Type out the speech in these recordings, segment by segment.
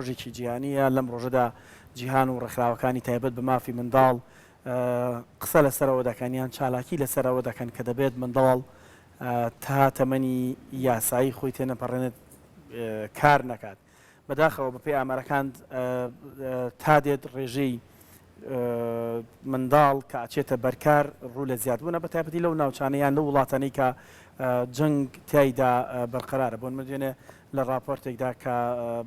ڕۆژێکی جیهانییە، لەم ڕۆژەدا جیهان و ڕێکخراوەکانی تایبەت بە مافی منداڵ قسە لەسەرەوە دەکەن یان چالاکی لەسەرەوە دەکەن کە دەبێت منداڵ تا تەمەنی یاسایی خۆی تێنەپەڕێنێت کار نەکات. بەداخەوە بەپێی ئامارەکان تا دێت ڕێژەی منداڵ کە ئەچێتە بەرکار ڕوو لە زیادبوونە بە تایبەتی لەو ناوچانە یان لەو وڵاتانەی کە جەنگ تیایدا بەرقەرارە بۆ نمونە دوێنێ لە ڕاپۆرتێکدا کە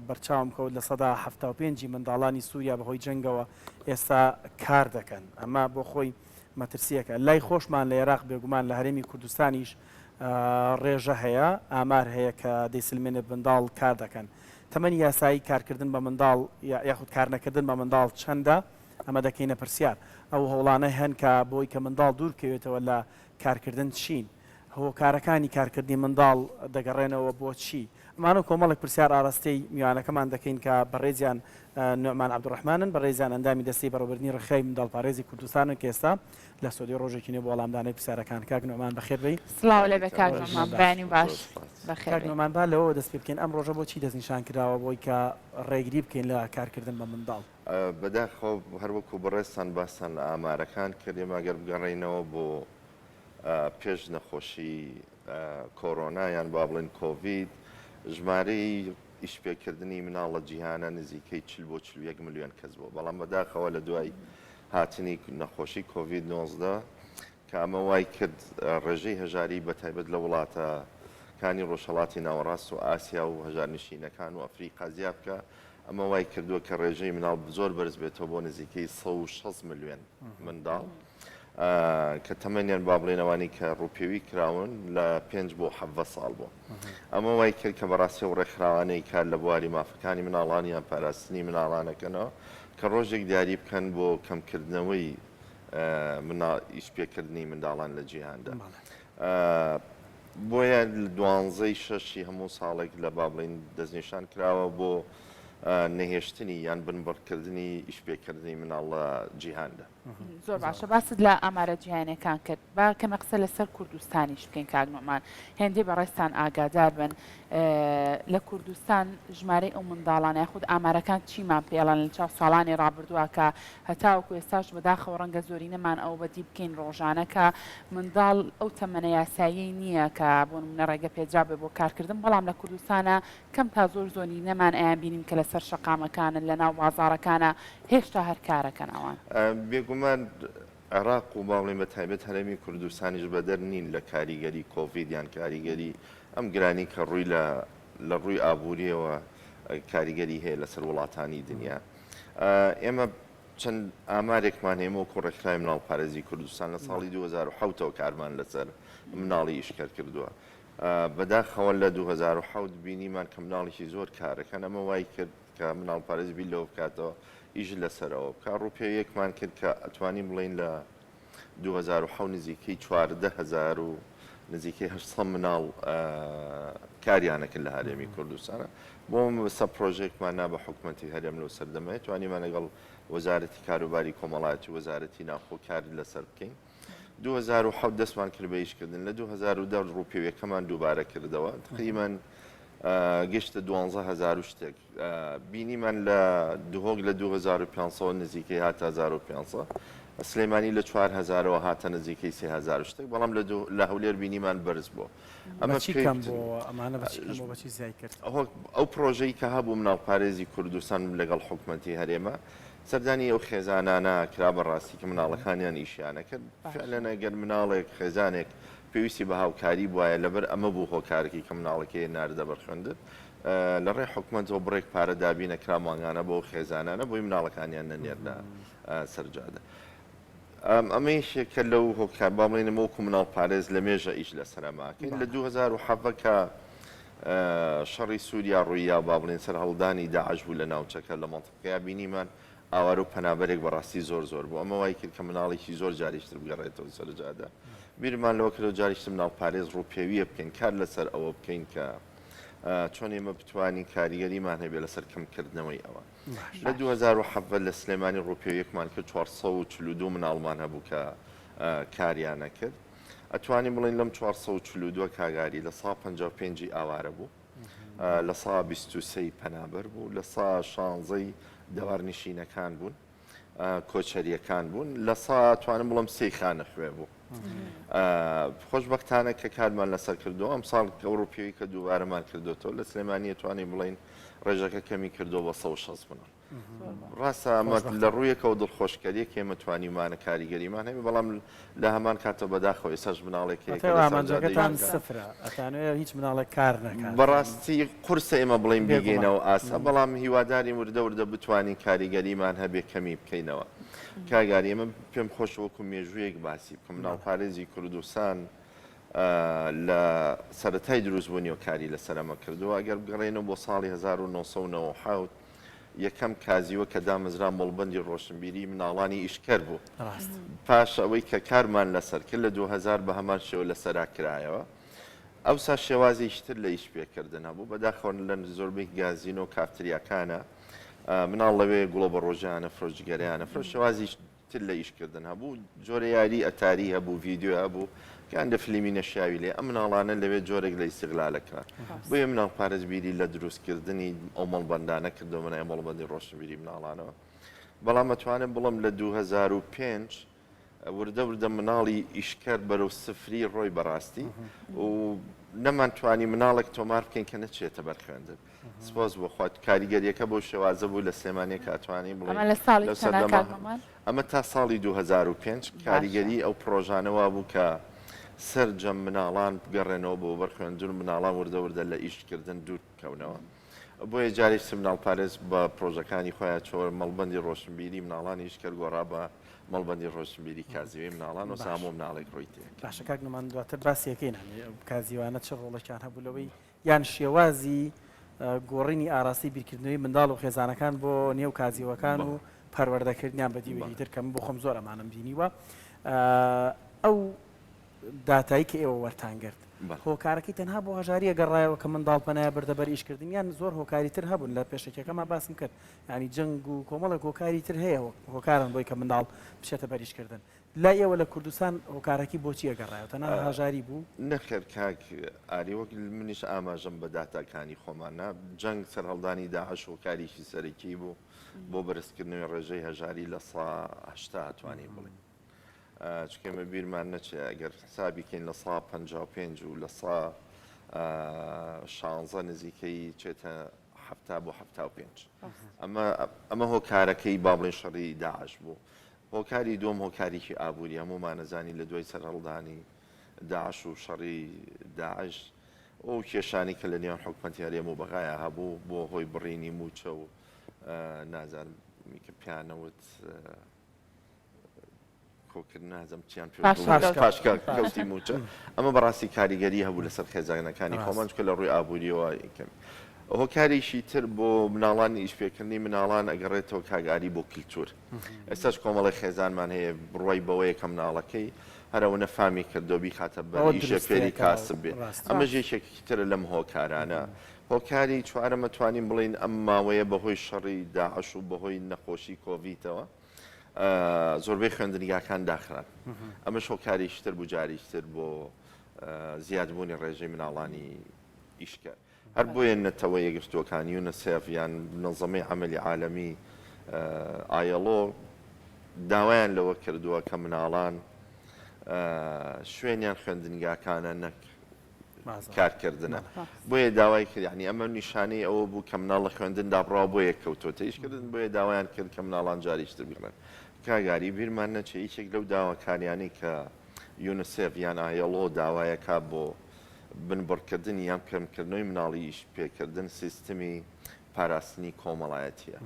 بەرچاوم کەوت 75% ی منداڵانی سووریا بەهۆی جەنگەوە ئێستا کار دەکەن ئەمە بۆ خۆی مەترسییەکە لای خۆشمان لە ئێراق بێگومان لە هەرێمی کوردستانیش ڕێژە هەیە، ئامار هەیە کە دەیسلمێنێت منداڵ کار دەکەن. تەمەنی یاسایی کارکردن بە منداڵ یاخود کارنەکردن بە منداڵ چەندە؟ ئەمە دەکەینە پرسیار. ئەو هەوڵانە هەن کە بۆی کە منداڵ دوور بکەوێتەوە لە کارکردن چین؟ هۆکارەکانی کارکردنی منداڵ دەگەڕێنەوە بۆ چی؟ ئەمانە و کۆمەڵێک پرسیار ئاراستەی میوانەکەمان دەکەین کە بەڕێزیان نوعمان عەبدولڕەحمانن، بەڕێزیان ئەندامی دەستەی بەڕێوەبردنی ڕێکخراوی منداڵپارێزی کوردستانن کە ئێستا لە ستۆدیۆی ڕۆژێکی نوێ بۆ وەڵامدانەوەی پرسیارەکان. کاک نوعمان بەخێر بێی. سڵاو لێ بێ کاک نوعمان، بەیانی باش. بەخێر کاک نوعمان با لەوەوە دەست پێ بکەین، ئەم ڕۆژە بۆ چی دەستنیشان کراوە بۆی کە ڕێگری بکەین لە کارکردن بە منداڵ؟ بەداخەوە هەر وەکوو بەڕێزتان باستان لە ئامارەکان کرد، ئێمە گەر بگەڕێینەوە بۆ پێش نەخۆشی کۆرۆنا یان با بڵێین کۆڤید، ژمارەی ئیشپێکردنی مناڵ لە جیهانە نزیکەی 40 بۆ 41 ملیۆن کەس بووە، بەڵام بەداخەوە لە دوای هاتنی نەخۆشی کۆڤید 19 کە ئەمە وای کرد ڕێژەی هەژاری بە تایبەت لە وڵاتەکانی ڕۆژهەڵاتی ناوەڕاست و ئاسیا و هەژارنشینەکان و ئەفریقا زیاد بکا، ئەمە وای کردووە کە ڕێژەی مناڵ زۆر بەرز بێتەوە بۆ نزیکەی 160 ملیۆن منداڵ. کە تەمەنیان با بڵێین ئەوانەی کە ڕووپێوی کراون لە پێنج بۆ 17 ساڵ بووە. ئەمە وای کرد کە بەڕاستی ئەو ڕێکخراوانەی کار لە بواری مافەکانی مناڵان یان پاراستنی مناڵانەکەنەوە کە ڕۆژێک دیاری بکەن بۆ کەمکردنەوەی ئیشپێکردنی منداڵان لە جیهاندا. بۆیە دوانزەی شەشی هەموو ساڵێک لە با بڵێین دەستنیشان کراوە بۆ نەهێشتنی یان بنبڕکردنی ئیشپێکردنی مناڵ لە جیهاندا. زۆر باشە باست لە ئامارە جیهانیەکان کرد با کەمێ قسە لەسەر کوردستانیش بکەین کاک نوعمان هێندەی بەڕێزتان ئاگادار بن لە کوردستان ژمارەی ئەو منداڵانە یاخود ئامارەکان چیمان پێڵەن لە چاو ساڵانی ڕابردووە کە هەتاوەکو ئێستاش بەداخەوە ڕەنگە زۆرینەمان ئەوە بەدی بکەین ڕۆژانە کە منداڵ ئەو تەمەنە یاساییەی نییە کە بۆ نمونە ڕێگە پێدراو بێ بۆ کارکردن بەڵام لە کوردستانە کەم تا زۆر زۆرینەمان ئەیانبینین کە لەسەر شەقامەکانن لەناو بازاڕەکانە هێشتا هەر کارەکەن ئەوان. بێگومان عێراق و با بڵێین بە تایبەت هەرێمی کوردستانیش بەدەر نین لە کاریگەری کۆڤید یان کاریگەری ئەم گرانی کە ڕووی لە لە ڕووی ئابووریەوە کاریگەری هەیە لەسەر وڵاتانی دنیا. ئێمە چەند ئامارێکمان هەیە وەکو ڕێکخراوی مناڵپارێزی کوردستان لە ساڵی 2007 ەوە کارمان لەسەر مناڵی ئیشکەر کردووە. بەداخەوە لە 2007 بینیمان کە مناڵێکی زۆر کارەکەن ئەمە وای کرد کە مناڵپارێز بیر لەوە بکاتەوە ئیش لەسەرەوە بکا ڕووپێویەکمان کرد کە ئەتوانین بڵێین لە 2007 نزیکەی 14 هەزار و نزیکەی 800 مناڵ کاریانە کرد لە هەرێمی کوردستانە بۆ مەبەستە پرۆژێکمان نا بە حکومەتی هەرێم لەو سەردەمەیە توانیمان لەگەڵ وەزارەتی کاروباری کۆمەڵایەتی و وەزارەتی ناوخۆ کار لەسەر بکەین 2007 دەستمان کرد بە ئیشکردن لە 2010 ڕووپێویەکەمان دووبارە کردەوە تقریبا گەشتە 12 هەزار و شتێک بینیمان لە دهۆک لە 2500 نزیکەی هاتە 1500 سلێمانی لە 4000ەوە هاتە نزیکەی 3000 شتێک بەڵام لە هەولێر بینیمان بەرز بووە. ئەمە چی کەم بۆ ئەمانە بە چی کەم بۆ بە چی زیای کرد؟ ئەو پرۆژەی کە هەبوو مناڵپارێزی کوردستان لەگەڵ حکومەتی هەرێمە سەردانی ئەو خێزانانە کرا بەڕاستی کە مناڵەکانیان ئیشیانە کرد فعلەن ئەگەر مناڵێک خێزانێک پێویستی بە هاوکاری بوایە لەبەر ئەمە بوو هۆکارەکەی کە مناڵەکەی ناردە بەر خوێندن لە ڕێی حکومەتەوە بڕێک پارە دابین ئەکرا مانگانە بۆ ئەو خێزانانە بۆی مناڵەکانیان نەنێرنە سەر جادە. ئەمە یەکێکە لەو هۆکار با بڵێین ئێمە وەکو مناڵپارێز لە مێژە ئیش لەسەر ئەمە ئەکەین لە 2017 کە شەڕی سووریا ڕووییا با بڵێین سەرهەڵدانی داعش بوو لە ناوچەکە لە مەنتقەکەیا بینیمان ئاوارە و پەنابەرێک بەڕاستی زۆر زۆر بوو ئەمە وای کرد کە مناڵێکی زۆر جارێکی تر بگەڕێتەوە سەر جادە بیرمان لەوە کردەوە جارێکی تر مناڵپارێز ڕووپێویە بکەین کار لەسەر ئەوە بکەین کە چۆن ئێمە بتوانین کاریگەریمان هەبێت لەسەر کەمکردنەوەی ئەوە. لە 2017 لە سلێمانی ڕووپێویەکمان کرد 442 مناڵمان هەبوو کە کاریانە کرد. ئەتوانین بڵێین لەم 442 کاگاری لە سا 55 ئاوارە بوو. لە سا 23 پەنابەر بوو لە سا شانزەی دەوارنشینەکان بوون کۆچەریەکان بوون لە سا توانم بڵم سێی خانە خوێ بوو خۆشببختانە کە کارمان لەسەر کردو ئەم ساڵ ئەو ڕوپێوی کە دووبارەمان کردوێتەوە لە سلێمانیە توانین بڵین ڕێژەکە کەمی کردو بە 160 مناڵ ڕاستە ئەمە لە ڕوویەکەوە دڵخۆشکەریە کە ئێمە توانیومانە کاریگەریمان هەبێ بەڵام لە هەمان کاتەوە بەداخەوە ئێستاش مناڵێک هەیە کە لەسەر جادەی ئامانجەکەتان سفرە ئەتانەوێ هیچ مناڵێک کار نەکات. بەڕاستی قورسە ئێمە بڵێین بێگومان. بیگەینەوە ئاستە بەڵام هیوادارین وردە وردە بتوانین کاریگەریمان هەبێ کەمی بکەینەوە. کاک ئاری ئێمە پێم خۆشە وەکو مێژوویەک باسی بکەم مناڵپارێزی کوردستان لە سەرەتای دروستبوونیەوە کاری لەسەر ئەمە کردووە، ئەگەر بگەڕێینەوە بۆ ساڵی 1997 یەکەم کازیوە کە دامەزرا مەڵبەندی ڕۆشنبیری مناڵانی ئیشکەر بوو. پاش ئەوەی کە کارمان لەسەر کرد لە 2000 بە هەمان شێوە لەسەرا کرایەوە. ئەوسا شێوازێکی تر لە ئیش پێکردن هەبوو، بەداخەوە لە زۆربەی گازینۆ و کافتریاکانە مناڵ لەوێ گوڵە بەڕۆژیانە فرۆش جگەرەیانە فرۆش شێوازی تر لە ئیش کردن هەبوو جۆرە یاری ئەتاری هەبوو ڤیدیۆ هەبوو کە هەندە فلیمی نەشیاوی لێ ئەم مناڵانە لەوێ جۆرێک لە ئیستیغلالە کران بۆیە مناڵپارێز بیری لە دروستکردنی ئەو مەڵبەندانە کردەوە بەناوی مەڵبەندی ڕۆشنبیری مناڵانەوە بەڵام ئەتوانم بڵێم لە 2005 وردە وردە مناڵی ئیشکەر بەرەو سفری ڕۆی بەڕاستی و نەمانتوانی مناڵێک تۆمار بکەین کە نەچێتە بەر خوێندن سپاس بۆ خوا کاریگەریەکە بەو شێوازە بوو لە سلێمانیە کە ئەتوانین بڵێین ئەمە لە ساڵی لەو چەنە سەردەمە کاک نومان؟ ئەمە تا ساڵی 2005 باشە. کاریگەری ئەو پڕۆژانە وابوو کە سەرجەم مناڵان بگەڕێنەوە بۆ بەر خوێندن و مناڵان وردە وردە لە ئیشکردن دوور بکەونەوە بۆیە جارێکی تر مناڵپارێز بە پڕۆژەکانی خۆیان چۆوە مەڵبەندی ڕۆشنبیری مناڵانی ئیشکەر گۆڕا بە مەڵبەندی ڕۆشنبیری کازیوەی مناڵان و باشە. هەموو مناڵێک ڕووی تێکرد. باشە کاک نومان دواتر باسی ئەکەین هەنێ ئەو کازیوانە چ ڕۆڵێکیان هەبوو لەوەی یان شێوازی گۆڕینی ئاراستەی بیرکردنەوەی منداڵ و خێزانەکان بۆ نێو کازیوەکان و پەروەردەکردنیان بە دیوێکی تر کە من بۆ خۆم زۆر ئەمانەم بینیوە ئەو داتایی کە ئێوە وەرتان گرت هۆکارەکەی تەنها بۆ هەژاریە گەڕایەوە کە منداڵ پەنای بردە بەر ئیشکردن یان زۆر هۆکاری تر هەبوون لە پێشەکیەکەما باسم کرد ینی جەنگ و کۆمەڵێک هۆکاری تر هەیە هۆکارن بۆی کە منداڵ بچێتە بەر ئیشکردن لای ئێوە لە کوردستان هۆکارەکی بۆچی ئەگەڕایەوە؟ تەنها هەژاری بوو؟ نەخێر کاک ئاری وەک منیش ئاماژەم بە داتاکانی خۆمان نا، جەنگ، سەرهەڵدانی داعش هۆکاریکی سەرەکی بوو بۆ بەرزکردنەوەی ڕێژەی هەژاری 80% ئەتوانین بڵێین. چونکە ئێمە بیرمان نەچێ ئەگەر حسابی کەین 55% و 16% نزیکەی چێتە 70 بۆ 75. ئەمە ئەمە هۆکارەکەی با بڵێین شەڕی داعش بوو. هۆکاری دووەم هۆکاریکی ئابووری هەموومان ئەزانین لە دوای سەرهەڵدانی داعش و شەڕی داعش ئەو کێشانەی کە لە نێوان حکومەتی هەرێم و بەغایا هەبوو بۆ هۆی بڕینی مووچە و نازانم کە پیانەوت کۆکردن نازم چیان پێ پاشکەوتی مووچە ئەمە بەڕاستی کاریگەری هەبوو لەسەر خێزانەکانی خۆمان چکە لە ڕووی ئابووریەوە کەم هۆکاریشی تر بۆ مناڵانی ئیشپێکردنی مناڵان ئەگەڕێتەوە کاک ئاری بۆ کلتور ئێستاش کۆمەڵی خێزانمان هەیە بڕوای بەوەیە کە مناڵەکەی هەر ئەوەنە فامی کردەوە بیخاتە بەر ئیشێ فێری کاسب بێ ئەمەش یەکێکی ترە لەم هۆکارانە هۆکاری چوارەم ئەتوانین بڵێین ئەم ماوەیە بەهۆی شەڕی داعش و بەهۆی نەخۆشی کۆڤیتەوە زۆربەی خوێندنگاکان داخران ئەمەش هۆکاریش تر بوو جاریش تر بۆ زیادبوونی ڕێژەی مناڵانی ئیشکەر. هەر بۆیە نەتەوە یەکگرتووەکان، یونسێف، یان منەزەمەی عەمەلی عالەمی، ILO، داوایان لەوە کردووە کە مناڵان شوێنیان خوێندنگاکانە نەک کارکردنە. بۆیە داوای کرد، یانی ئەمە نیشانەی ئەوە بوو کە مناڵ لە خوێندن دابڕاوە بۆیە کەوتۆتە ئیشکردن، بۆیە داوایان کرد کە مناڵان جارێکی تر بگەڕێن. کاک ئاری بیرمان نەچێ یەکێک لەو داواکاریانەی کە یونسێف یان ILO داوایەکا بۆ بنبڕکردنی یان کەمکردنەوەی مناڵی ئیش پێکردن سیستمی پاراستنی کۆمەڵایەتیە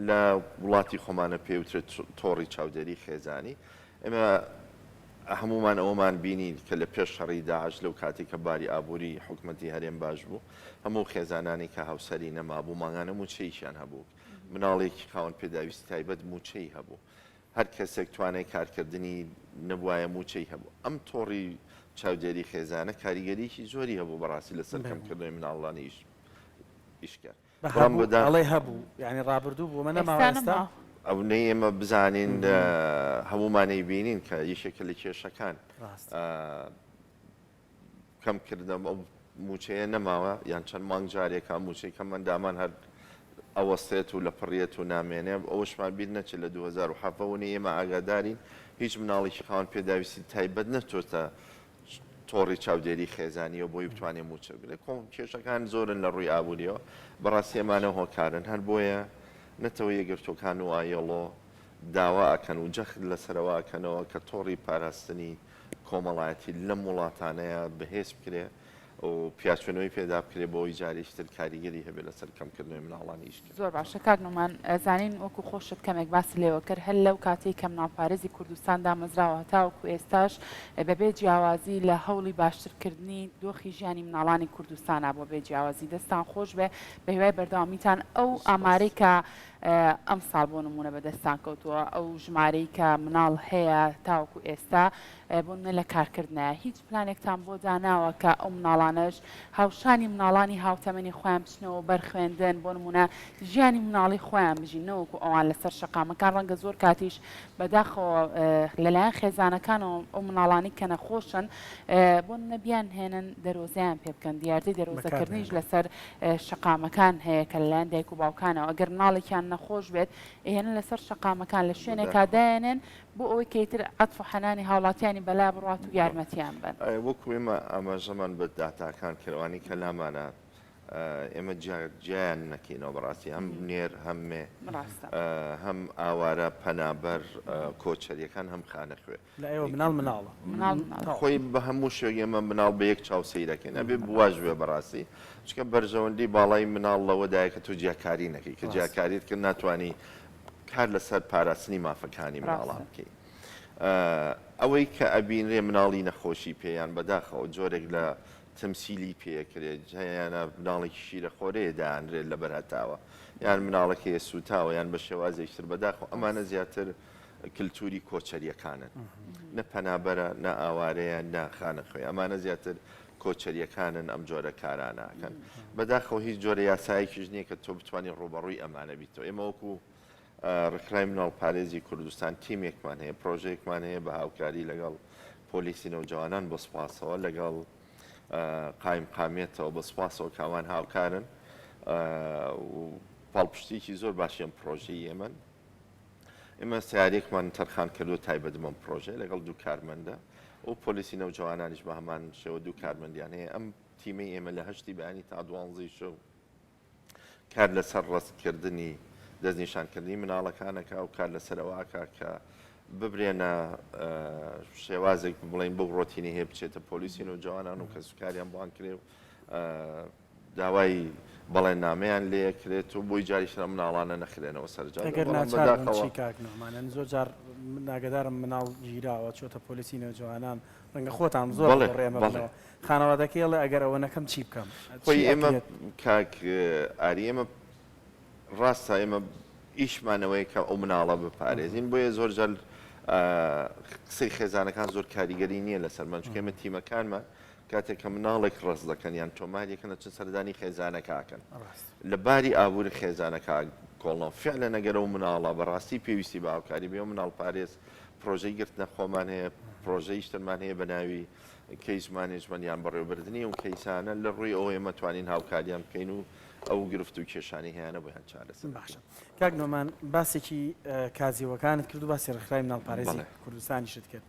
لە وڵاتی خۆمانە پێوترێت تۆڕی چاودێری خێزانی ئێمە هەمومان ئەوەمان بینی کە لە پێش شەڕی داعش لەو کاتێک کە باری ئابووری حکومەتی هەرێم باش بوو هەموو خێزانانی کە هاوسەری نەمابوو مانگانە مووچەیەکیان هەبوو مناڵێکی خاوەن پێداویستی تایبەت مووچەی هەبوو هەر کەسێک توانای کارکردنی نەبوایە مووچەی هەبوو. ئەم تۆڕی چاودێری خێزانە کاریگەریی زۆری هەبوو بەڕاستی لەسەر کەمکردنەوەی مناڵانی ئیشکەر. بەڵام بەداخەوە. ئەڵێی هەبوو یانی ڕابردوو بوو ئەمە نەماوە ئێستا؟ ئەونەی ئێمە بزانین هەموومان ئەیبینین کە یەکێکە لە کێشەکان. کەمکردنەوە ئەو. مووچەیە نەماوە یان چەند مانگ جارێکە مووچەی کەمئەندامان هەر ئەوەستێت و لە پڕیەت و نامێنێ، ئەوەشمان بیر نەچێت لە 2017 وە ئێمە ئاگادارین هیچ مناڵێکی خاوەن پێداویستی تایبەت نەچۆتە تۆڕی چاودێری خێزانیەوە بۆی بتوانێت مووچە بگرێت. کۆم کێشەکان زۆرن لە ڕووی ئابووریەوە، بەڕاستی ئەمانە هۆکارن، هەر بۆیە نەتەوە یەکگرتووەکان و ILO داوا ئەکەن و جەخت لەسەرەوە ئەکەنەوە کە تۆڕی پاراستنی کۆمەڵایەتی لەم وڵاتانەیە بەهێز بکرێ و پیاچوونەوەی پێدا بکرێ بۆ ئەوەی جارێکی تر کاریگەری هەبێ لەسەر کەمکردنەوەی مناڵانی ئیشکردن. زۆر باشە کاک نومان ئەزانین وەکو خۆشت کەمێک باست لێوە کرد هەر لەو کاتەی کە مناڵپارێزی کوردستان دامەزراوە هەتاوەکو ئێستاش بەبێ جیاوازی لە هەوڵی باشترکردنی دۆخی ژیانی مناڵانی کوردستانا بووە بێ جیاوازی دەستان خۆش بێ بەهیوای بەردەوامیتان ئەو ئامارەی سپاس. کە ئەمساڵ بۆ نموونە بەدەستتان کەوتووە ئەو ژمارەی کە مناڵ هەیە تاوەکو ئێستا بۆ نمونە لە کارکردنایە هیچ پلانێکتان بۆ داناوە کە ئەو مناڵانەش هاوشانی مناڵانی هاوتەمەنی خۆیان بچنەوە بەر خوێندن بۆ نمونە ژیانی مناڵی خۆیان بژین نەوەکو ئەوان لەسەر شەقامەکان ڕەنگە زۆر کاتیش بەداخەوە لەلایەن خێزانەکانەوە ئەو مناڵانی کە نەخۆشن بۆ نمونە بیان هێنن دەرۆزەیان پێ بکەن دیاردەی دەرۆزەکردنیش لەسەر شەقامەکان هەیە کە لەلایەن دایک و باوکانەوە ئەگەر مناڵێکیان نەخۆش بێت ئەیهێنن لەسەر شەقامەکان لە شوێنێکا دایەنێن بۆ ئەوەی کە ئیتر عەتف و حەنانی هاوڵاتیانی بەلا بڕوات و یارمەتیان بەن. وەکو ئێمە ئاماژەمان بە داتاکان کرد ئەوانەی کە لامانە ئێمە جیا جیایان نەکەینەوە بەڕاستی هەم نێر هەم مێ هەم ئاوارە پەنابەر کۆچەریەکان هەم خانەخوێ. لە ئێوە مناڵ مناڵە. مناڵ مناڵە. خۆی بە هەموو شێوەیەک ئێمە مناڵ بە یەک چاو سەیرەکەین ئەبێ واش بێ بەڕاستی چونکە بەرژەوەندی باڵای مناڵ لەوەدایە کە تۆ جیاکاری نەکەی کە جیاکاریت کرد ناتوانی کار لەسەر پاراستنی مافەکانی مناڵان بکەی ئەوەی کە ئەبینرێ مناڵی نەخۆشی پێیان بەداخەوە جۆرێک لە تەمسیلی پێکرێت هەیانە مناڵێکی شیرەخۆرەیە دانرێت لەبەر هەتاوە یان مناڵەکەی سوتاوە یان بە شێوازێکتر بەداخەوە ئەمانە زیاتر کلتوری کۆچەریەکانن نە پەنابەرە نە ئاوارەیە نە خانەخوێ ئەمانە زیاتر کۆچەریەکانن ئەم جۆرە کارانە ئەکەن بەداخەوە هیچ جۆرە یاسایەکیش نییە کە تۆ بتوانانی ڕوبەڕووی ئەمانە بیتەوە ئێمە وەکو ڕێکخراوی مناڵپارێزی کوردستان تیمێکمان هەیە پرۆژەیەکمان هەیە بە هاوکاری لەگەڵ پۆلیسی نەوجەوانان بە سوپاسەوە لەگەڵ قایم قامیەتەوە بە سوپاسەوە کاوان هاوکارن و پاڵپشتێکی زۆر باشی ئەم پرۆژەی ئێمەن ئێمە سیارێکمان تەرخان کردو تایبەت بەم پرۆژەیە لەگەڵ دوو کارمەندە و پۆلیسی نەوجەوانانیش بە هەمان شێوە دوو کارمەندیان هەیە ئەم تیمەی ئێمە لە هەشتی بەیانی تا دوانزەی شەو کار لەسەر ڕەستکردنی دەستنیشانکردنی مناڵەکانەکە و کار لەسەر ئەوە ئەکا کە ببرێنە شێوازێک بڵین بەو ڕۆتینی هەیە بچێتە پۆلیسی نەوجەوانان و کەسوکاریان بانگ کرێ و داوای بەڵێننامەیان لێ کرێت و بۆی جاریش ئەم مناڵانە نەخرێنەوە سەر جادە. ئەگەر بەڵام ناچار بن بەداخەوە چی کاک نوعمان؟ یانی زۆر جار من ئاگادارم مناڵ گیراوە چۆتە پۆلیسی نەوجەوانان ڕەنگە خۆتان زۆر بەڵێ ڕووبەڕووی ئەمە بەڵێ. بنەوە خانەوادەکەی ئەڵێ ئەگەر ئەوە نەکەم چی بکەم؟ خۆی چی ئێمە ئەکرێت؟ کاک ئاری ئێمە ڕاستە ئێمە ئیشمان ئەوەیە کە ئەو مناڵە بپارێزین بۆیە زۆر جار قسەی خێزانەکان زۆر کاریگەری نییە لەسەرمان چونکە ئێمە تیمەکانمان کاتێک کە مناڵێک ڕەست دەکەن یان تۆماریەکەن ئەچن سەردانی خێزانەکە ئەکەن لە باری ئابووری خێزانەکە کۆڵنەوە فعلەن ئەگەر ئەو مناڵە بەڕاستی پێویستی بە هاوکاری بێ مناڵ پارێز پرۆژەی گرتنە خۆمان هەیە پرۆژەی شترمان هەیە بە ناوی case management یان بەڕێوەبردنی و کەیسانە لە ڕووی ئەو ئێمە توانین هاوکاریان بکەین و ئەو گرفت و کێشانی هەیەە بۆیان چارەسەر باشە کاک نۆمان باسێکی کازیوەکانت کرد و باسی ڕێکخراوی مناڵپارێزی کوردستانیشت کرد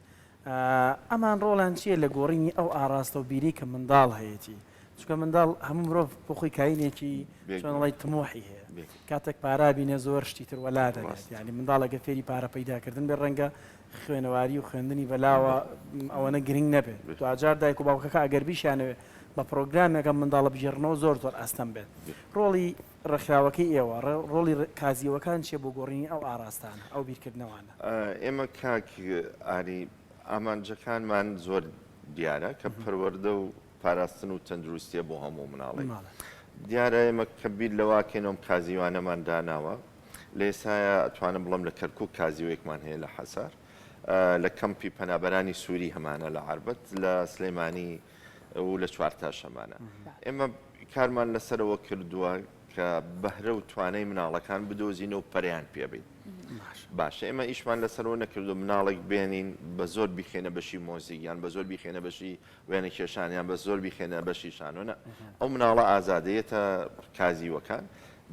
ئەمان ڕۆڵیان چییە لە گۆڕینی ئەو ئاڕاستە و بیرەی کە منداڵ هەیەتی؟ چونکە منداڵ هەموو مرۆڤ بۆ خۆی کاینێکی چۆن ئەڵێی تموحی هەیە کاتێک پارە بینێ زۆر شتی تر وەلا دەنێت یعنی منداڵ ئەگەر فێری پارە پەیداکردن بێ ڕەنگە خوێنەواری و خوێندنی بەلاوە ئەوەنە گرنگ نەبێت دواجار دایک و باوکەکە ئەگەر بیشیانەوێ بە پرۆگرامێکە منداڵە بگێڕنەوە زۆر زۆر ئەستەم بێت ڕۆڵی ڕێکخراوەکەی ئێوە، ڕۆڵی کازیوەکان چیە بۆ گۆڕینی ئەو ئاراستانە، ئەو بیرکردنەوانە؟ ئێمە کاک ئاری ئامانجەکانمان زۆر دیارە کە پەروەردە و پاراستن و تەندروستیە بۆ هەموو مناڵێک. دیارە ئێمە کە بیر لەوە کەین ئەم کازیوانەمان داناوە لە ئێستایا ئەتوانم بڵێم لە کەرکوک کازیوەیەکمان هەیە لە حەسار لە کەمپی پەنابەرانی سوری هەمانە لە عەربەت لە سلێمانی و لە چوارتاش هەمانە. ئێمە کارمان لەسەرەوە کردووە کە بەهرە و توانای مناڵەکان بدۆزینەوە و پەرەیان پێبەین. باشە ئێمە ئیشمان لەسەرەوە نەکردو مناڵێک بێنین بە زۆر بیخێنە بەشی مۆزیک یان بە زۆر بیخێنە بەشی وێنە کێشان یان بە زۆر بیخێنە بەشی شانۆ نا ئەو مناڵە ئازادە یەتە کازیوەکان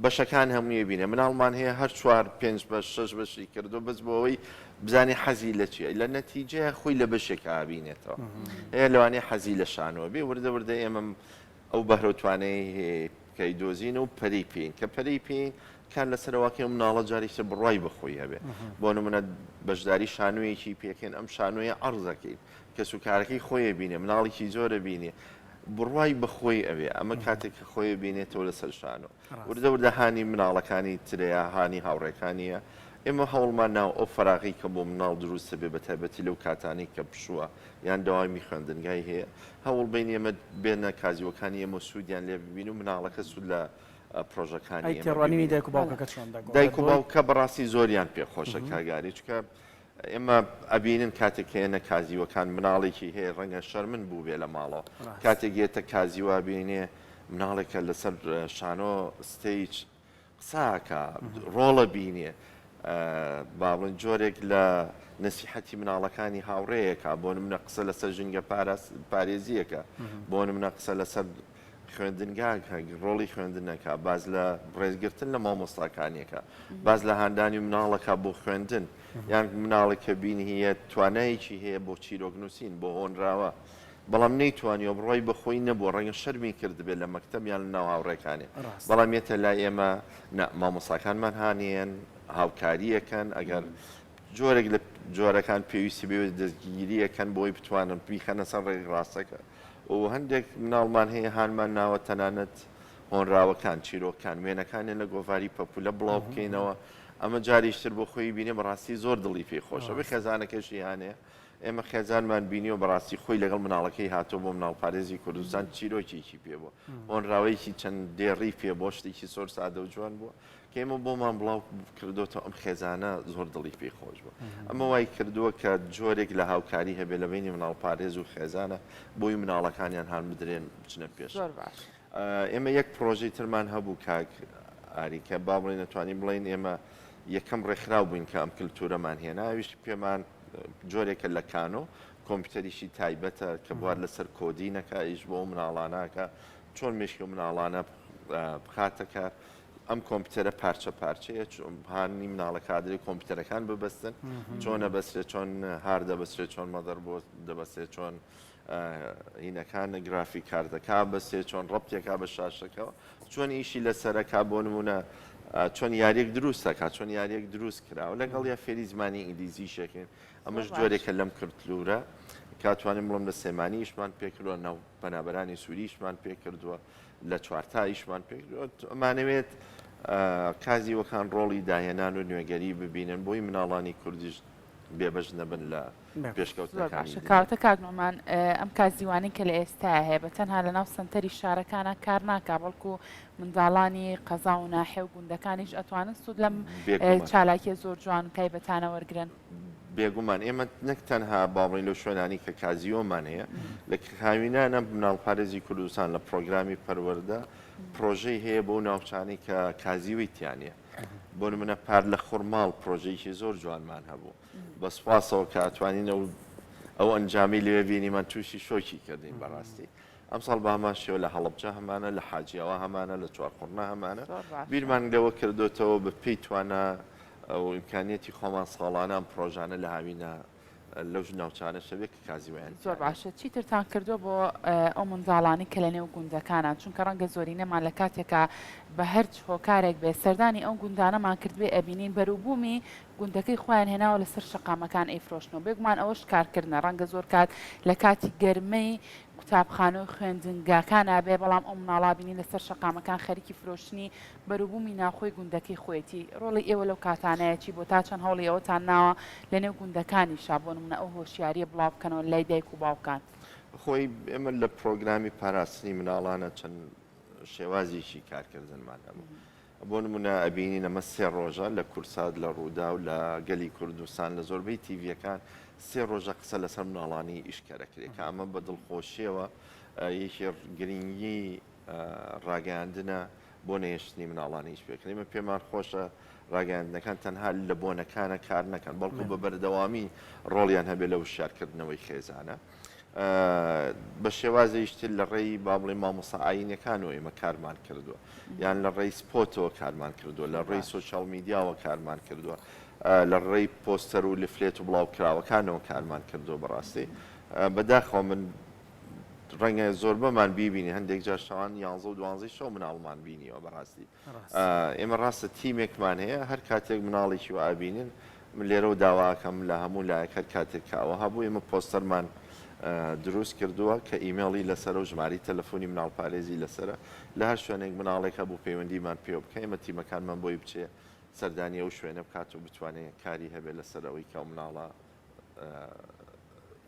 بەشەکان هەمووی بینێ مناڵمان هەیە هەر چوار پێنج بەش شەش بەشی کردو بەس بۆ ئەوەی بزانێ حەزی لە چیە لە نەتیجەیە خۆی لە بەشێک ئابینێتەوە هەیە لەوانەیە حەزی لە شانۆ بێ وردە وردە ئێمە ئەو بەهرە و توانای هەیە کە ئەیدۆزین و پەرەی پێین کە پەرەی پێین کار لەسەر ئەوەکەین ئەو مناڵە جارێکی تر بڕوای بە خۆی هەبێ بۆ نمونە بەشداری شانۆیەکی پێکەین ئەم شانۆیە عەرز دەکەین کەسوکارەکەی خۆی ئەبینێ مناڵێکی زۆر ئەبینێ بڕوای بە خۆی ئەوێ ئەمە کاتێک کە خۆی بینێتەوە لەسەر شانۆ وردە وردە هانی مناڵەکانی ترەیە هانی هاوڕێکانیە ئێمە هەوڵمان ناو ئەو فەراغی کە بۆ مناڵ دروستە بێ بە تایبەتی لەو کاتانەی کە پشووە یان دەوامی خوێندنگای هەیە هەوڵ بەین ئێمە بێنە کازیوەکانی ئێمە سوودیان لێ ببین و مناڵەکە سوود لە پرۆژەکانی ئەی ئێمە تێڕوانینی ببینێت. دایک و باوکەکە چۆن دەگۆڕێت دایک و بۆی؟ باوکە بەڕاستی زۆریان پێ خۆشە کاک ئاری چونکە ئێمە ئەبینن کاتێک کە ئێنە کازیوەکان مناڵێکی هەیە ڕەنگە شەرمن بووبێ لە ماڵەوە ڕاست. کاتێک یەتە کازیوە بینێ مناڵێکە لەسەر شانۆ stage قسە ئەکا ڕۆڵە بینێ با بڵێن جۆرێک لە نەسیحەتی مناڵەکانی هاوڕێیەکە بۆ نمونە قسە لەسەر ژینگە پارێزیەکە بۆ نمونە قسە لەسەر خوێندنگاکە ڕۆڵی خوێندنەکە باز لە ڕێزگرتن لە مامۆستاکانیەکە باز لە هاندانی مناڵەکە بۆ خوێندن یان مناڵێک کە بینی هەیە توانایەکی هەیە بۆ چیرۆک نووسین بۆ هۆنراوە بەڵام نەیتوانیوە بڕوای بە خۆی نەبووە ڕەنگە شەرمی کردبێت لە مەکتەب یان لە ناو هاوڕێکانی بەڵام یەتە لای ئێمە نا مامۆستاکانمان هانیەن هاوکاریەکەن ئەگەر جۆرێک لە جۆرەکان پێویستی بێ دەستگیریەکەن بۆی بتوانن بیخەنە سەر ڕێی ڕاستەکە و هەندێک مناڵمان هەیە هانمان ناوە تەنانەت هۆنراوەکان چیرۆکان وێنەکانیان لە گۆڤاری پەپولە بڵاو بکەینەوە ئەمە جاریشتر بۆ خۆی بینێ بەڕاستی زۆر دڵی پێی خۆشە بێ خێزانەکەشی هاانێ ئێمە خێزانمان بینیوە بەڕاستی خۆی لەگەڵ مناڵەکەی هاتووە بۆ مناڵپارێزی کوردستان چیرۆکێکی پێ بووە هۆنراوەیەکی چەند دێڕی پێ بۆ شتێکی زۆر سادە و جوان بووە کە ئێمە بۆمان بڵاو کردوتەوە ئەم خێزانە زۆر دڵی پێی خۆش بوو ئەمە وای کردووە کە جۆرێک لە هاوکاری هەبێ لە بینی مناڵپارێز و خێزانە بۆی مناڵەکانیان هان بدرێن بچنە پێش زۆر باش. ئێمە یەک پرۆژەی ترمان هەبوو کاک ئاری کە با بڵێین ئەتوانین بڵێین ئێمە یەکەم ڕێکخراو بووین کە ئەم کللتورەمان هێنا ئەویش پێمان جۆرێکە لە کانۆ کۆمپیوتەریشی تایبەتە کە بوار لەسەر coding ەکە ئیش بۆ مناڵاناکە چۆن مێشکی و مناڵانە بخاتە کار ئەم کۆمپیوتەرە پارچە پارچەیە هانی مناڵە کادری کۆمپیوتەرەکان ببەستن چۆن ئەبەسرێت چۆن hard دەبەسرێت چۆن motherboard دەبەسێت چۆن هینەکان graphic card ەکە بەسێ چۆن ڕەبتێکا بە شاشەکەەوە چۆن ئیشی لەسەرەکە بۆ نمونە چۆن یاریەک دروستەکە چۆن یاریەک دروست کراوە لەگەڵ یا فێری زمانی ئینگلیزی شەکەین ئەمەش جۆرێکە لەم کلتورە کاتوانین بڵم لە سلێمانی ئیشمان پێکردووە ناو پەنابەرانی سووریشمان پێکردووە لە چوارتا ئیشمان پێکردووە ئەمانەوێت کازیوەکان ڕۆڵی داهێنان و نوێگەری ببینن بۆی مناڵانی کوردیش بێبەش نەبن لە پێشکەوتنەکانی دنیا. کەواتە کاک نوعمان ئەم کازیوانەی کە لە ئێستایا هەیە بە تەنها لە ناو سەنتەری شارەکانا کار ناکا بەڵکو منداڵانی قەزا و ناحیە و گوندەکانیش ئەتوانن سوود لەم بێگومان. چالاکیە زۆر جوان و تایبەتانە وەرگرن. بێگومان ئێمە نەک تەنها با بڵێین لەو شوێنانەی کە کازیوەمان هەیە لە هاوینانە مناڵپارێزی کوردستان لە پڕۆگرامی پەروەردە پڕۆژەی هەیە بۆ ناوچانەی کە کازیوەی تیا نییە بۆ نمونە پار لە خورماڵ پرۆژەیەکی زۆر جوانمان هەبوو بە سوپاسەوە کە ئەتوانین ئەو ئەو ئەنجامی لەوێ بینیمان تووشی شۆکی کردین بەڕاستی ئەمساڵ بە هەمان شێوە لە هەڵەبجە هەمانە لە حاجیاوا هەمانە لە چوارقوڕنە هەمانە بیرمان لەوە کردوتەوە بە پێی توانا و ئیمکانیەتی خۆمان ساڵانە ئەم پرۆژانە لە هاوینە لەو ناوچانەش هەبێت کە کازیوەیان زۆر تیا نیە. باشە چیترتان کردووە بۆ ئەو منداڵانەی کە لەنێو گوندەکانان چونکە ڕەنگە زۆرینەمان لە کاتێکا بە هەرچ هۆکارێک بێ سەردانی ئەو گوندانەمان کردبێ ئەبینین بەروبوومی گوندەکەی خۆیان هێناوە لەسەر شەقامەکان ئەیفرۆشنەوە بێگومان ئەوەش کارکردنە ڕەنگە زۆر کات لە کاتی گەرمەی قوتابخانە و خوێندنگاکانا بێ بەڵام ئەو مناڵە بینین لەسەر شەقامەکان خەریکی فرۆشتنی بەروبوومی ناوخۆی گوندەکەی خۆیەتی، ڕۆڵی ئێوە لەو کاتانەیە چی بووە؟ تا چەند هەوڵی ئەوەتان ناوە لەنێو گوندەکانیشا بۆ نموونە ئەو هۆشیارییە بڵاو بکەنەوە لای دایک و باوکان؟ خۆی ئێمە لە پرۆگرامی پاراستنی مناڵانە چەند شێوازێکی کارکردنمان هەبوو. بۆ نموونە ئەبینین ئەمە سێ ڕۆژە لە کوردسات، لە ڕووداو، لە گەلی کوردستان، لە زۆربەی تیڤییەکان سێ ڕۆژە قسە لەسەر مناڵانی ئیشکەر ئەکرێ کە ئەمە بە دڵخۆشییەوە یەکێ گرنگی ڕاگەیاندنە بۆ نەهێشتنی مناڵانی هیچ پێکەن ئێمە پێمان خۆشە ڕاگەیاندنەکان تەنها لە بۆنەکانە کار نەکەن بەڵکو بە بەردەوامی ڕۆڵیان هەبێت لە وشیارکردنەوەی خێزانە. بە شێوازێکی تر لە ڕێی با بڵێین مامۆستا ئایینەکانەوە ئێمە کارمان کردووە یان لە ڕێی سپۆتەوە کارمان کردووە لە ڕێی سۆشیال میدیاوە کارمان کردووە لە ڕێی پۆستەر و لفلێت و بڵاوکراوەکانەوە کارمان کردووە بەڕاستی بەداخەوە من ڕەنگە زۆربەمان بیبینی هەندێک جار شەوان یانزە و دوانزەی شەو مناڵمان بینیوە بەڕاستی ئێمە ڕاستە تیمێکمان هەیە هەر کاتێک مناڵێکی وا ئەبینن من لێرەوە داوا ئەکەم لە هەموو لایەک هەر کاتێک کە ئەوە هەبوو ئێمە پۆستەرمان دروست کردووە کە ئیمێڵی لەسەرە و ژمارەی تەلەفۆنی مناڵپارێزی لەسەرە لە هەر شوێنێک مناڵێک هەبوو پەیوەندیمان پێوە بکە ئێمە تیمەکانمان بۆی بچێ سەردانی ئەو شوێنە بکات و بتوانێت کاری هەبێت لەسەر ئەوەی کە ئەو مناڵە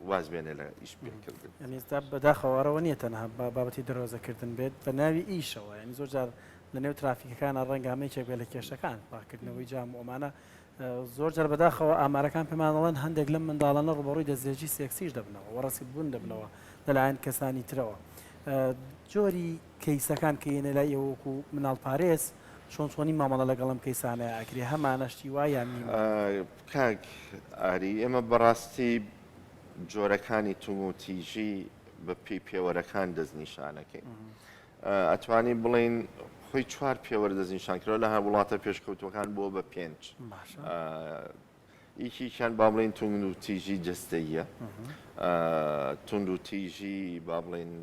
واز بێنێ لە ئیش پێکردن. یانی ئێستا بەداخەوە ئەوە نییە تەنها بە بابەتی دەروازەکردن بێت بە ناوی ئیشەوە یانی زۆر جار لە نێو ترافیکەکانە ڕەنگە ئەمە یەکێک بێت لە کێشەکان پاککردنەوەی جام و ئەمانە زۆر جار بەداخەوە ئامارەکان پێمان دەڵێن هەندێک لەم منداڵانە ڕووبەڕووی دەستدرێژی سێکسیش دەبنەوە و ڕەسیدبوون دەبنەوە لەلایەن کەسانی ترەوە جۆری کەیسەکان کە یەنە لای ئێوە وەکو مناڵپارێز چۆن چۆنی مامەڵە لەگەڵ ئەم کەیسانەیا ئەکرێ هەمانە شتی وا یان نیمە؟ کاک ئاری ئێمە بەڕاستی جۆرەکانی توندوتیژی بە پێی پێوەرەکان دەستنیشانەکەین ئەتوانین بڵێین خۆی چوار پێوەر دەستنیشان کراوە لە هەر وڵاتە پێشکەوتوەکان بووە بە پێنج یەکێکیان با بڵێین توندوتیژی جەستەییە توندوتیژی با بڵێین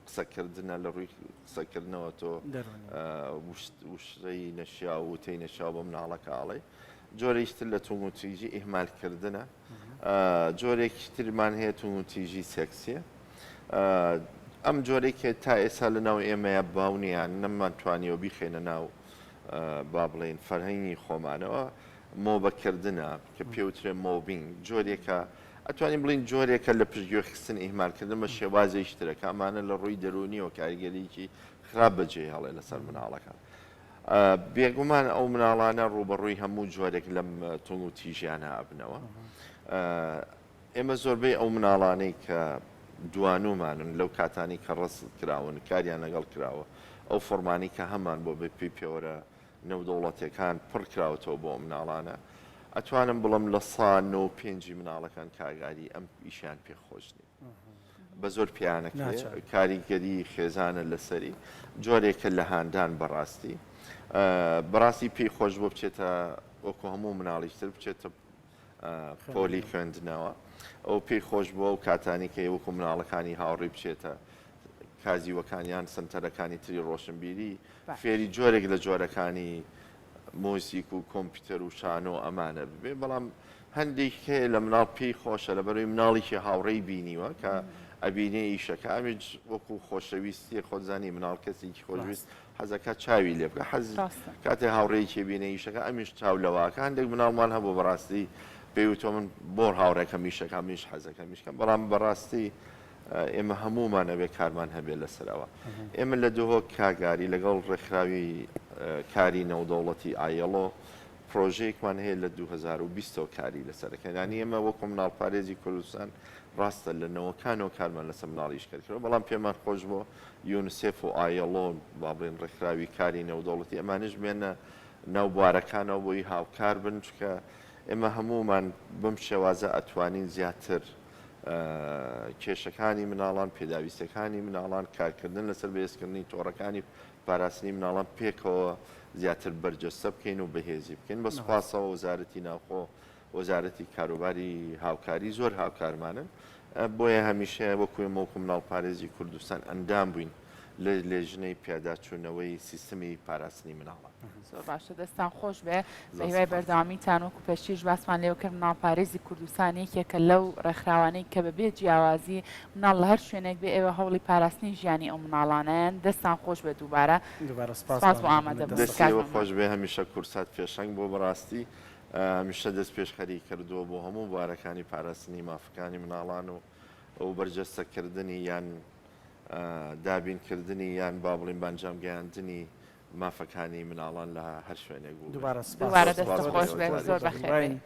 قسەکردنە لە ڕووی قسەکردنەوە تۆ وشەی نەشیاو وتەی نەشیاو بە مناڵەکە ئەڵێی جۆرێکی تر لە توندوتیژی ئیهمالکردنە جۆرێکی ترمان هەیە توندوتیژی سێکسیە ئەم جۆرێک کە تا ئێستا لە ناو ئێمەیە باو نییە نەمانتوانیوە بیخەینە ناو با بڵێین فەرهەنگی خۆمانەوە مۆبەکردنە کە پێوترێ mobbing جۆرێکە ئەتوانین بڵێین جۆرێکە لە پشتگوێ خستن ئیهمالکردن بە شێوازێکی ترە کە ئەمانە لە ڕووی دەروونیەوە کاریگەریی خراپ بەجێ هەڵێ لەسەر مناڵەکان. بێگومان ئەو مناڵانە ڕووبەڕووی هەموو جۆرێک لەم توند و تیژیانە ئەبنەوە. ئێمە زۆربەی ئەو مناڵانەی کە دوانوومانن لەو کاتانەی کە ڕەسد کراون کاریان لەگەڵ کراوە ئەو فۆرمانەی کە هەمان بۆ بە پێی پێوەرە نێودەوڵەتیەکان پڕ کراوەتەوە بۆ ئەو مناڵانە ئەتوانم بڵێم لە سا نۆ و پێنجی مناڵەکان کاک ئاری ئەم ئیشیان پێ خۆش نیە بە زۆر پێیانەکرێ کاریگەری خێزانە لەسەری جۆرێکە لە هاندان بەڕاستی بەڕاستی پێی خۆش بۆ بچێتە وەکو هەموو مناڵیش تر بچێتە پۆلی خوێندنەوە ئەو پێی خۆش بووە و کاتانی کە وەکو مناڵەکانی هاوڕی بچێتە کازیوەکان یان سەنتەرەکانی تری ڕۆشنبیری فێری جۆرێک لە جۆرەکانی مۆزیک و کۆمپیوتەر و شانۆ ئەمانە ببێ بەڵام هەندێک هەیە لە مناڵ پێی خۆشە لەبەرەوەی مناڵێکی هاوڕێی بینیوە کە ئەبینێ ئیشەکە ئەمیش وەکو خۆشەویستیە خۆت زانی مناڵ کەسێکی خۆشویست حەزەکە چاوی لێ بکە حەز کاتێ هاوڕێیەکی بینێ ئیشەکە ئەمیش چاو لەواکە هەندێک مناڵمان هەبوو بەڕاستی پێی وتوە من بۆ هاوڕێکەم ئیشەکە منیش حەزەکەم ئیشکەم بەڵام بەڕاستی ئێمە هەموومان ئەبێ کارمان هەبێ لەسەر ئەوە. ئێمە لە دهۆک کاک ئاری لەگەڵ ڕێکخراوی کاری نێودەوڵەتی ILO پرۆژەیەکمان هەیە لە 2020 ەوە کاری لەسەر دەکەین. یانی ئێمە وەکو مناڵپارێزی کوردستان ڕاستە لە نەوەکانەوە کارمان لەسەر مناڵ ئیش کردووە، بەڵام پێمان خۆش بووە یونسێف و ILO با بڵێین ڕێکخراوی کاری نێودەوڵەتی ئەمانەش بێنە ناو بوارەکانەوە بۆی هاوکار بن، چونکە ئێمە هەموومان بەم شێوازە ئەتوانین زیاتر کێشەکانی مناڵان، پێداویستیەکانی مناڵان، کارکردن لەسەر بەهێزکردنی تۆڕەکانی پاراستنی مناڵان پێکەوە زیاتر بەرجەستە بکەین و بەهێزی بکەین. بە سوپاسەوە وەزارەتی ناوخۆ، وەزارەتی کاروباری هاوکاری زۆر هاوکارمانن، بۆیە هەمیشە وەکو ئێمە وەکو مناڵپارێزی کوردستان ئەندام بووین لە لێژنەی پیاداچوونەوەی سیستمی پاراستنی مناڵان. زۆر باشە دەستتان خۆش بێ بە هیوای بەردەوامیتان وەکو پێشتریش باسمان لێوە کرد مناڵپارێزی کوردستان یەکێکە لەو ڕێکخراوانەی کە بەبێ جیاوازی مناڵ لە هەر شوێنێک بێ ئێوە هەوڵی پاراستنی ژیانی ئەو مناڵانەیان دەستان خۆش بێ دووبارە دووبارە سپاس بۆ ئامادەبوونت دەستی کاک ئێوە مەمەد. خۆش بێ هەمیشە کوردسات پێشەنگ بووە بەڕاستی هەمیشە دەست پێشخەری کردووە بۆ هەموو بوارەکانی پاراستنی مافەکانی مناڵان و و بەرجەستەکردنی یان دابینکردنی یان با بڵێین بەئەنجام گەیاندنی مافەکانی مناڵان لە هەر شوێنێک بووبێت. دووبارە سپاس. دووبارە دەستت سپاس بۆ خۆش بێت ئێوە زۆر بەخێر بێی.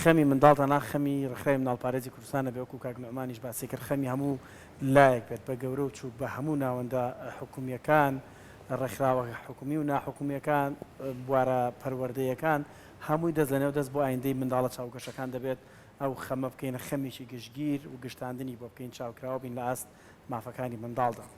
خەمی منداڵ تەنها خەمی ڕێکخراوی مناڵپارێزی کوردستان نەبێت وەکو کاک نوعمانیش باسی کرد خەمی هەموو لایەک بێت بە گەورە و چووک بە هەموو ناوەندە حکومییەکان. ڕێکخراوە حکومی و ناحکومییەکان، بوارە پەروەردەیەکان، هەمووی دەست لەنێو دەست بۆ ئایندەی منداڵە چاوگەشەکان دەبێت ئەو خەمە بکەینە خەمێکی گشتگیر و گشتاندنی بۆ بکەین، چاوکراوە بین لە ئاست مافەکانی منداڵدا.